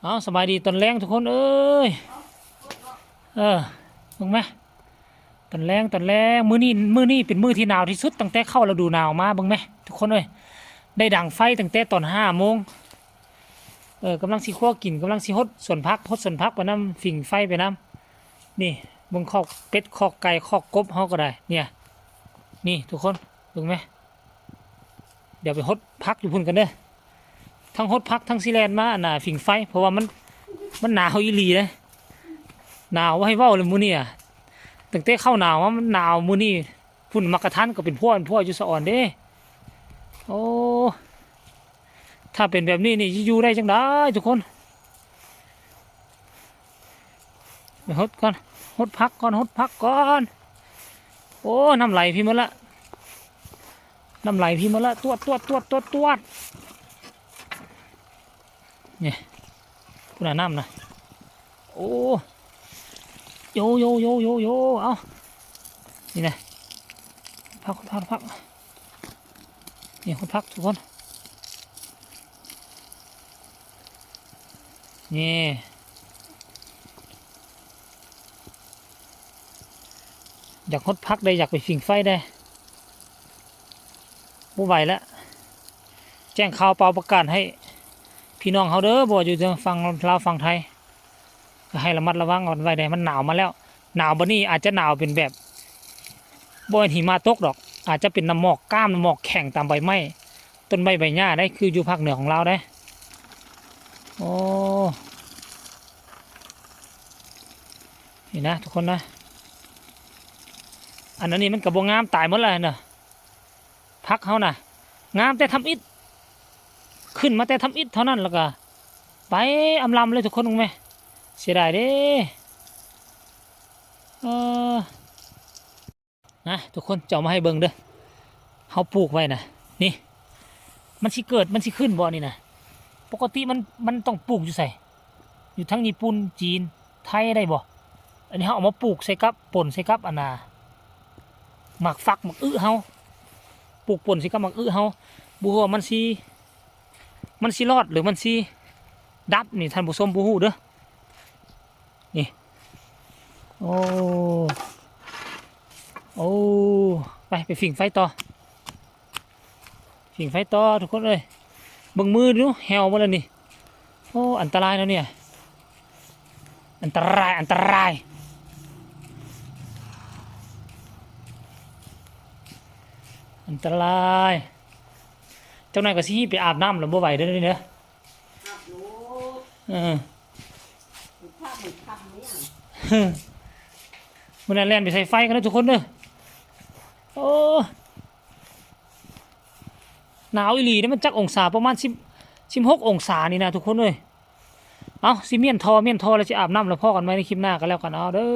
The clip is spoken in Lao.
ເອົາ ສະບາຍດີຕອນແລງທຸກຄົນເອີຍ. ເອີ ເບິ່ງແມ ຕອນແລງ ຕອນແລງ ມື້ນີ້ ມື້ນີ້ເປັນມື້ທີ່ໜາວທີ່ສຸດຕັ້ງແຕ່ເຂົ້າລະດູໜາວມາ. ເບິ່ງແມທຸກຄົນເອີຍ ໄດ້ດັງໄຟຕັ້ງແຕ່ຕອນຫ້າໂມງ. ເອີ ກຳລັງຊິຄົວກິນ ກຳລັງຊິຫົດສວນຜັກ ຫົດສວນຜັກໄປນຳ ຜິງໄຟໄປນຳ. ນີ້ ເບິ່ງຄອກເປັດ ຄອກໄກ່ ຄອກກົບເຮົາກໍໄດ້ ເນ່ຍ. ນີ້ທຸກຄົນ ເບິ່ງແມ ດຽວໄປຫົດຜັກຢູ່ພຸ້ນກັນເດີ. ທັງຫົດຜັກ ທັງຊິແລ່ນມາ ອັນນ່າ ຜິງໄຟ ເພາະວ່າມັນ ມັນໜາວອີ່ຫຼີເດ້. ໜາວບໍ່ໃຫ້ເວົ້າເລີຍມື້ນີ້ອະ ຕັ້ງແຕ່ເຂົ້າໜາວມາ ມັນໜາວ. ມື້ນີ້ ພຸ້ນ ໝາກກະທັນກໍເປັນພົວເປັນພົວຢູ່ສະອອນເດ້. ໂອ້ ຖ້າເປັນແບບນີ້ນີ້ ຊິຢູ່ໄດ້ຈັ່ງໃດທຸກຄົນ? ໄປຫົດກ່ອນ ຫົດຜັກກ່ອນ ຫົດຜັກກ່ອນ. ໂອ້ ນ້ຳໄຫຼພີ້ໝົດລະ ນ້ຳໄຫຼພີ້ໝົດລະ ຕວດ ຕວດ ຕວດ ຕວດ ຕວດ. ນີ້ ພຸ້ນນະ ນ້ຳນະ. ໂອ້ ໂຢ ໂຢ ໂຢ ໂຢ ໂຢ ເອົາ ນີ້ນະ ຜັກ ຜັກ ຜັກ ນີ້ ຫົດຜັກທຸກຄົນ. ນີ້ ຢາກຫົດຜັກໄດ້ ຢາກໄປຜິງໄຟໄດ້ ບໍ່ໄຫວລະ. ແຈ້ງຂ່າວປ່າວປະກາດໃຫ້ພີ່ນ້ອງເຮົາເດີ ບໍ່ວ່າຢູ່ທາງຝັ່ງລາວຝັ່ງໄທ ກໍໃຫ້ລະມັດລະວັງກັນໄວ້ແດ່. ມັນໜາວມາແລ້ວ ໜາວບັດນີ້ອາດຈະໜາວເປັນແບບ ບໍ່ແມ່ນຫິມະຕົກດອກ ອາດຈະເປັນນ້ຳໝອກກ້າມ ນ້ຳໝອກແຂງຕາມໃບໄມ້ ຕົ້ນໄມ້ໃບຫຍ້າໄດ໋ ຄືຢູ່ພາກເໜືອຂອງລາວໄດ໋. ໂອ້ ນີ້ນະທຸກຄົນນະ ອັນ ອັນນີ້ມັນກໍບໍ່ງາມ ຕາຍໝົດແລ້ວນະ. ຜັກເຮົານະ ງາມແຕ່ທຳອິດ ຂຶ້ນມາແຕ່ທຳອິດເທົ່ານັ້ນ ແລ້ວກໍໄປອຳລຳເລີຍທຸກຄົນ. ເບິ່ງແມ ເສຍດາຍເດ້. ເອີ ນະທຸກຄົນ ຈະເອົາມາໃຫ້ເບິ່ງເດີ ເຮົາປູກໄວ້ນະ. ນີ້ ມັນຊິເກີດ ມັນຊິຂຶ້ນບໍ່ນີ້ນະ? ປົກກະຕິມັນ ມັນຕ້ອງປູກຢູ່ໃສ? ຢູ່ທັງຍີ່ປຸ່ນ ຈີນ ໄທໄດ້ບໍ່? ອັນນີ້ເຮົາເອົາມາປູກໃສ່ກັບ ປົນໃສ່ກັບ ອັນນ່າ ໝາກຝັກ ໝາກອຶເຮົາ ປູກປົນໃສ່ກັບໝາກອຶເຮົາ ບໍ່ຮູ້ວ່າມັນຊິ ມັນຊິລອດ ຫຼື ມັນຊິດັບນີ້ ທ່ານຜູ້ຊົມບໍ່ຮູ້ເດີ. ນີ້ ໂອ້ ໂອ້ ໄປ ໄປຜິງໄຟຕໍ່ ຜິງໄຟຕໍ່ທຸກຄົນເອີຍ. ເບິ່ງມືດູ ແຫ້ວໝົດແລ້ວນີ້. ໂອ້ ອັນຕະລາຍແລ້ວເນຍ ອັນຕະລາຍ ອັນຕະລາຍ ອັນຕະລາຍ. ຈັກໜ່ອຍກໍຊິຮີບໄປອາບນ້ຳແລ້ວ ບໍ່ໄຫວເດີນີ້ເດີ. ເອີ ມື້ນັ້ນແລ່ນໄປໃສ່ໄຟກັນເດີທຸກຄົນເດີ. ໂອ້ ໜາວອີ່ຫຼີເດ້. ມັນຈັກອົງສາ? ປະມານສິບ ສິບຫົກອົງສານີ້ນະທຸກຄົນເອີຍ. ເອົ້າ ຊິມ້ຽນທໍ່ ມ້ຽນທໍ່ແລ້ວຊິອາບນ້ຳ ແລ້ວພໍ້ກັນໃໝ່ໃນຄລິບໜ້າກໍແລ້ວກັນ ເອົາເດີ.